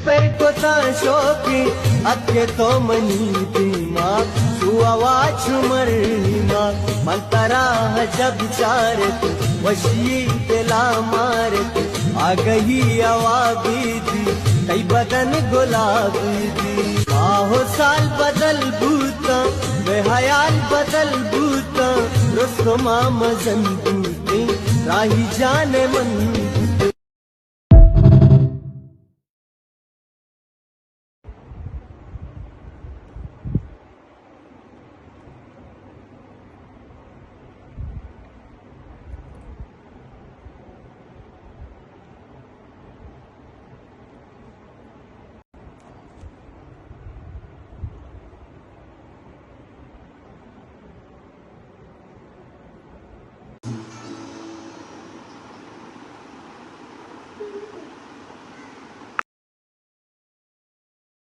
پر کتاں شوقیں اتکے تو منی دیما، چو ہوا چو مرہیما، من ترا عجب چارت، وشی دلا مارت، آگہی ہوا بیدی، تئی بدن گلابی دی۔ ماہ و سال بدل بوتاں، مئے حیال بدل بوتاں، رستما مزن بوتیں، راہی جان من